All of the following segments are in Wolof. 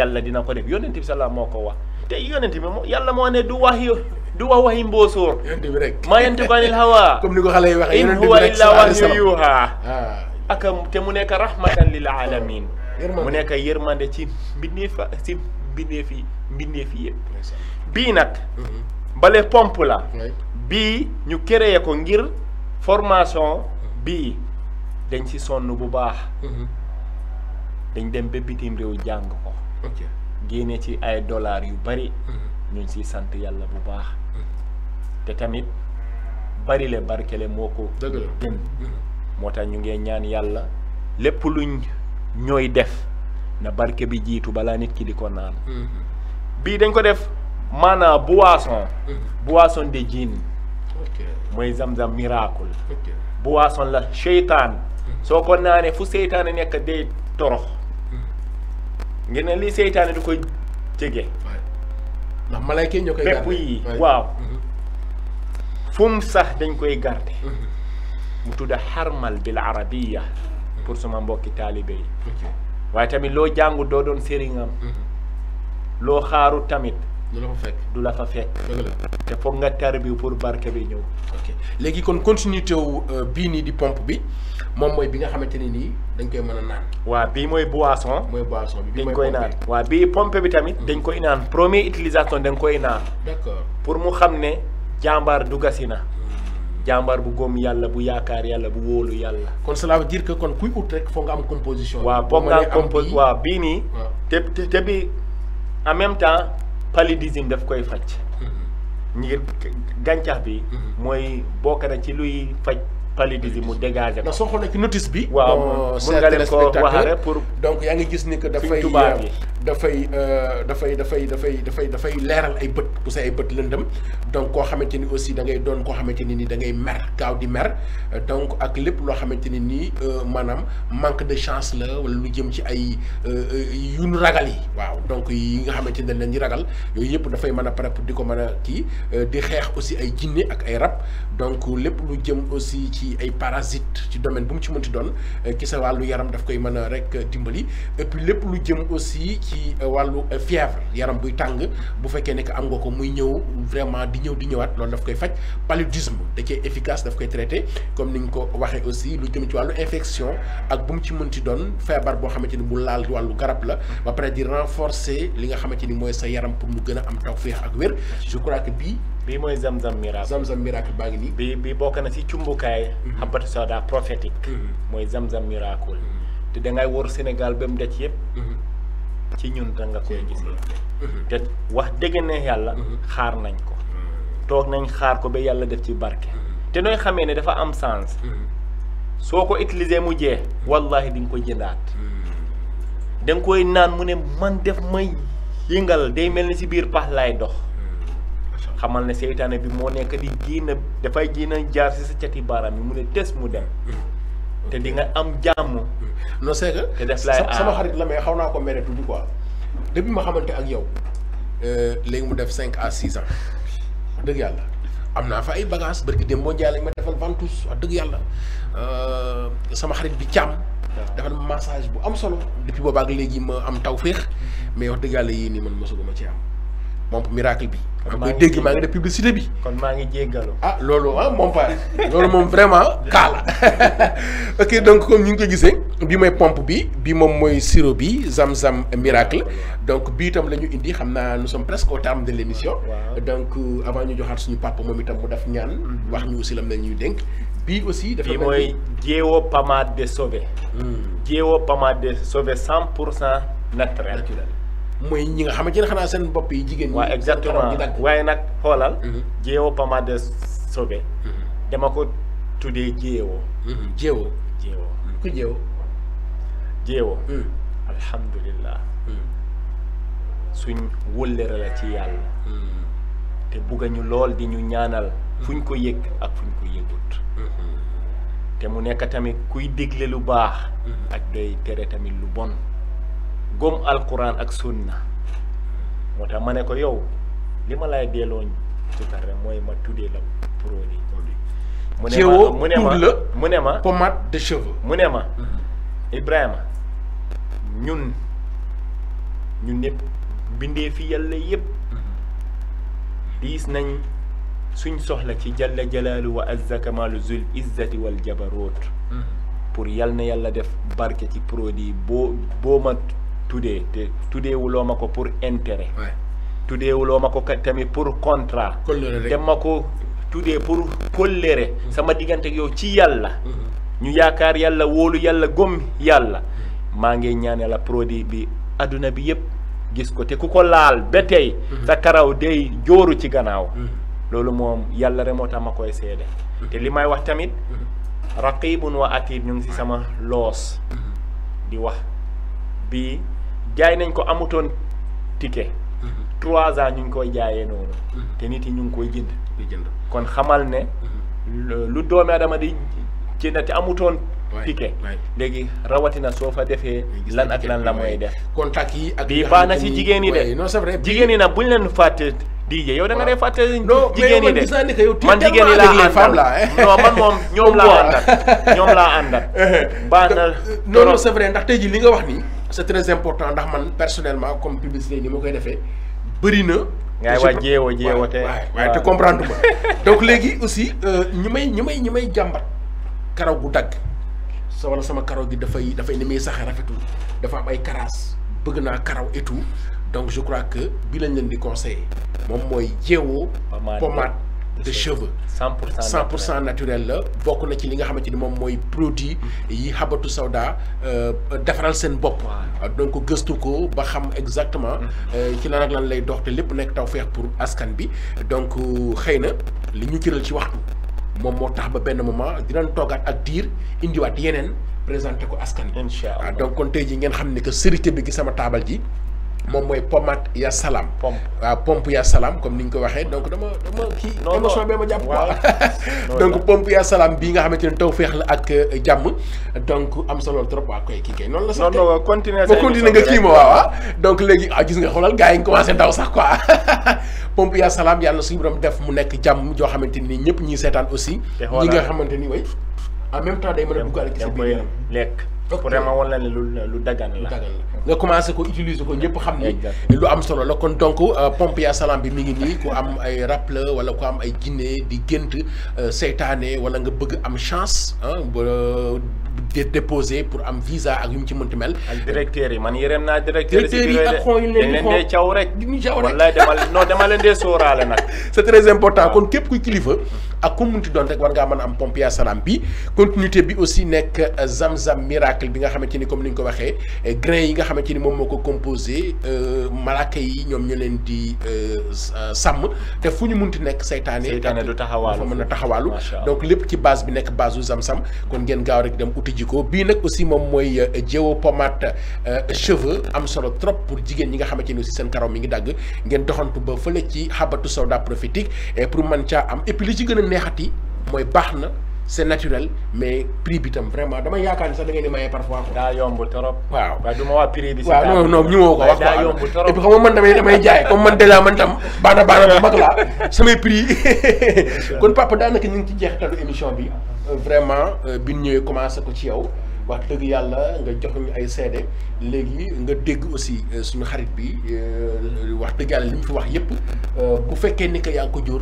yàlla dina ko def yonent bi sallallahu moo ko wax te yonent bi yàlla moo ne du wax waxi mbóosóor maa yantiqu anil hawa comme ni ko xale yi waxee in huwa illa wahyun yuuhaa ak te mu nekk rahmatan lil alamin mu nekk yërmande ci mbindeef yëpp bii nag bale pompe la bii ñu créé ko ngir formation bii dañ ci sonn bu baax dañ dem ba bitim réew jàng ko génne ci ay dollars yu bari ñu ci sant yàlla bu baax te tamit bari le barkele moo ko gën moo tax ñu ngee ñaan yàlla lépp luñ ñooy def na barke bi jiitu balaa nit ki di ko naan bii dañ ko def maanaam boisson de djinn mooy zamzam miracle boisson la seytaan soo ko naanee fu seytaane nekk day torox ngir ne lii seytaane du koy jege ndax malayka yi ñoo koy bépp yi waaw fu mu sax dañ koy garde mu tudda xarmal bil arabiya pour suma mbokki taalibe yi waaye tamit loo jàngu doo doon sëriñam loo xaaru tamit du la fa fekk te foog nga tarbiw pour barke bi ñëw léegi kon continuité wu bii nii di pompe bi moom mooy bi nga xamante ne nii dañ koy mën a naan waaw bii mooy boisson bi dañ koy naan waaw bii pompe bi tamit dañ koy naan première utilisation dañ koy naan d'accord pour mu xam ne jàmbaar dugasi na jàmbaar bu góom yàlla bu yaakaar yàlla bu wóolu yàlla kon cela veut dire que kon kuy ut rek foog nga am composition waaw foog nga am composition waaw bii nii te bi en même temps paludisme daf koy faj ngir gàncax bi mooy bokk na ci luy faj paludisme mu dégagé ko soo xoolee ci notice bi waaw mun nga leen ko waxare pour donc yaa ngi gis ni que dafay leeral ay bët bu say ay bët lëndëm donc koo xamante ni aussi da ngay doon koo xamante ni da ngay mer gaaw di mer donc ak lépp loo xamante ni nii maanaam manque de chance la wala lu jëm ci ay yu nu ragal yi waaw donc yi nga xamante ne leen di ragal yooyu yëpp dafay mën a pare pour di ko mën a kii di xeex aussi ay jinne ak ay rab donc lépp lu jëm aussi ci ay parasites ci domaine bu mu ci mënti doon ci sa wàllu yaram daf koy mën a rek dimbali et puis lépp lu jëm aussi ci wàllu fièvre yaram buy tàng bu fekkee ne que am nga ko muy ñëw vraiment di ñëw di ñëwaat loolu daf koy faj paludisme da cee efficace daf koy traité comme ni ñu ko waxee aussi lu jëm ci wàllu infection ak bu mu ci mënti doon feebar boo xamante ni bu laal wàllu garab la ba pare di renforcer li nga xamante ni mooy sa yaram pour mu gën a am tawféex ak wér je crois que bii mooy zamzam miracle baa ngi nii bi bokk na ci cumbukaay habatu soda prophétique mooy zamzam miracle te dangay wër Sénégal ba mu daj yëpp ci ñun da nga koy gisee te wax dëgg ne yàlla xaar nañ ko toog nañ xaar ko ba yàlla def ci barke te nooy xamee ne dafa am sens soo ko utiliser mu jeex wallahi di nga ko jëndaat da nga koy naan mu ne man def may yëngal day mel ni ci biir pax laay dox xamal ne seytaane bi moo nekk di jiina dafay jiina jaar ci sa cati baaraam yi mu ne tes mu dem te di nga am jàmm non c'est que te def laay sama xarit la mais xaw naa ko mere tuuti quoi depuis ma xamante ak yow léegi mu def 5 à 6 ans wax dëgg yàlla am naa fa ay bagages barki dem boo jaay lañ ma defal ventouse wax dëgg yàlla sama xarit bi càmm defal massage bu am solo depuis boobaak léegi ma am tawféex mais wax dëgg yàlla yii nii man mosuguma ci am moom miracle bi. maa ngi dégg maa ngi def publicité bi. kon maa ngi jéggalu. ah loolu moom pare loolu moom vraiment kaala ok donc comme ñu ngi ko gisee bii mooy pompe bi bii moom mooy sirop bi zamzam miracle donc bii itam la ñu indi xam naa nous sommes presque au terme de l' émission. donc avant ñu joxaat suñu papa moom itam mu def ñaan. wax ñu aussi lam la ñuy dénk. bii aussi dafa bii mooy jéewoo pommade de sauvé. jéewoo pommade de sauvé 100% naturel. mooy ñi nga xamante ne xanaa seen bopp yi jigéen ñi. waaw exactement waaye nag xoolal. jéewoo pommade de sauvé. dama ko tuddee jéewoo. jéewoo. jéewoo ku jéewoo. jéewoo. alhamdulillah. suñ wëllëre la ci yàlla. te bugga ñu lool di ñu ñaanal. fuñ ko yëg ak fuñ ko yëgut. te mu nekk tamit kuy digle lu baax. ak day tere tamit lu bon. gom alquran ak sunna moo tax ma ne ko yow li ma lay delloo ci rek mooy ma tuddee la produit. mu ne ma pommade de cheveux. mu ne ma Ibrahima ñun ñun ñëpp bindee fi yàlla yëpp diis nañ suñ soxla ci jalla jalaalu wa azza kamaalu zul izzati wal jabaroot pour yal na yàlla def barke ci produit boo ma tuddee te tuddeewuloo ma ko pour intérêt tuddeewuloo ma ko tamit pour contrat te ma ko tuddee pour kóllëre sama diggante yow ci yàlla ñu yaakaar yàlla wóolu yàlla gom yàlla maa ngi ñaan yàlla produit bi adduna bi yëpp gis ko te ku ko laal ba tey sa karaw day jooru ci gannaaw loolu moom yàlla rek moo tax ma koy seede te li may wax tamit raqibun wa atid ñu ngi si sama loos di wax bii jaay nañ ko amutoon ticket 3 ans ñu ngi koy jaayee noonu te nit yi ñu ngi koy jënd kon xamal ne lu doomi adama di jënd te amutoon ticket léegi rawatina soo fa defee lan ak lan la mooy def contact yi ak bii baax na si jigéen yi de non c'est vrai jigéen yi nag buñ leen fàtte DJ yow da nga dee fàtte jigéen yi de man jigéen yi laa àndal non man moom ñoom laa àndal baax na non c'est vrai ndax tey ji li nga wax ni c'est très important ndax man personnellement comme publicité ni ma koy defee bëri na ngay wax jéewo te waaye te comprendre ma donc léegi aussi ñi may jàmbat karaw gu dagg wala sama karaw gi dafay ni muy saxe rafetul dafa am ay karaas bëgg naa karaw et tout donc je crois que bi lañ leen di conseiller moom mooy jéewoo pommade de cheveux 100% naturel la bokk na ci li nga xamante ni moom mooy produit yi Habbatu Sauda defaral seen bopp donc gëstu ko ba xam exactement ci lan ak lan lay dox te lépp nekk tawfeex pour askan bi donc xëy na li ñu jëral ci waxtu moom moo tax ba benn moment dinañ toogaat ak diir indiwaat yeneen présenté ko askan bi inchallah donc kon tey ji ngeen xam ni que sérité bi gi sama taabal ji moom mooy pommade ya salaam pompe ya salaam comme ni ñu ko waxee donc dama kii émotion bi ma jàpp quoi donc pompe ya salaam bii nga xamante ne tawfeex la ak jàmm donc am solo trop waa koy kii kay noonu la sax non continuer nga kii ma waaw donc léegi gis nga xoolal gars yi nga commencé daw sax quoi pompe ya salaam yàlla suñu borom def mu nekk jàmm joo xamante ni ñëpp ñiy seetaan aussi ñi nga xamante ni way en même temps day mën a duggaale ci sa biir yaram lekk vraiment wala ne lu dagan la nga commencé ko utiliser ko ñëpp xam ni lu am solo la kon donc pompe ya salaam bi mi ngi nii ku am ay rap la wala ku am ay jinne di gént seytaane wala nga bëgg am chance déposer pour am visa ak yu mu ci mënti mel. ak directeur yi man yërëm naa directeur yi ak xoo yi leen dee caw rek di ñu caw rek wallaay dama leen dee sóoraale nag c'est très important kon képp kuy kilifa ak ku munti doon rek war ngaa mën a am pompe ya salaam bi continuité bi aussi nekk Zamzam miracle bi nga xamante ni comme ni ñu ko waxee grain yi nga xamante ni moom moo ko composé malaaka yi ñoom ñu leen di sàmm te fu ñu munti nekk seytaane du taxawaalu fa mën a taxawaalu donc lépp ci base bi nekk base u Zamzam kon ngeen gaaw rek dem uti jiko bii nag aussi moom mooy jéewo pommade cheveux am solo trop pour jigéen ñi nga xamante ni aussi seen karaw mi ngi dagg ngeen doxantu ba fële ci Habbatu Sauda prophétique et pour mën caa am et puis li ci gën a neexati mooy baax na c'est naturel mais prix bi tam vraiment dama yaakaar ni sax da ngeen di maye parfois quoi. daa yomb trop. waaw waaye du ma wax prix bi. waaw non ñu woo ko wax daa yomb trop et puis xam nga man damay jaay comme man déjà man tam baana bu mag laa samay prix kon papa daanaka ñu ngi ci jeexitalu émission bi vraiment bi ñu ñëwee commencé ko ci yow wax dëgg yàlla nga jox ñu ay seede léegi nga dégg aussi suñu xarit bi wax dëgg yàlla li mu fi wax yépp bu fekkee ni que yaa ngi ko jur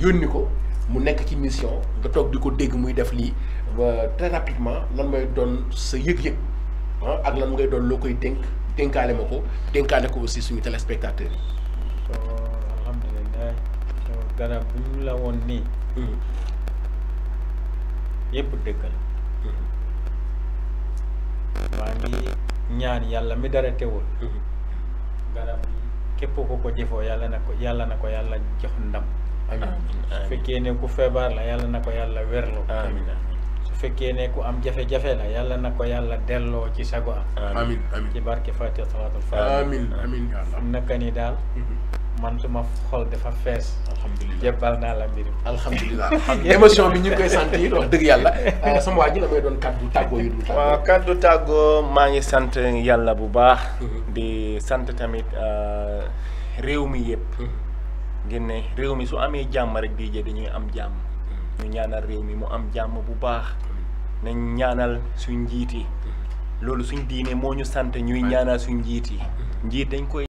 yónni ko. mu nekk ci mission nga toog di ko dégg muy def lii ba très rapidement lan mooy doon sa yëg-yëg ak lan ngay doon loo koy dénkaale ma ko dénkaale ko aussi suñu téléspectateurs yi. alhamdulilah garab bu ñu la woon nii. yëpp dëgg la. maa ngi ñaan yàlla mi dara teewul. garab bi képp ku ko jëfoo yàlla na ko yàlla jox ndam. su fekkee ne ku feebar la yàlla na ko yàlla wérloo. su fekkee ne ku am jafe-jafe la yàlla na ko yàlla delloo ci sago am. amiin amiin ci barke Fatiha salaatul Faatiha. amiin amiin yàlla. naka ni daal. man suma xol dafa fees. alhamdulilah jébbal naa la mbir mi. alhamdulilah émotion bi ñu ngi koy sentir wax dëgg yàlla sama waa ji la may doon kaddu tàggoo yu dul tàggoo. waaw kaddu tàggoo maa ngi sant yàlla bu baax. di sant tamit réew mi yëpp. ngeen ne réew mi su amee jàmm rek di jee dañuy am jàmm. ñu ñaanal réew mi mu am jàmm bu baax. nañ ñaanal suñ njiit yi. loolu suñ diine moo ñu sant ñuy ñaanal suñ njiit yi. njiit dañ koy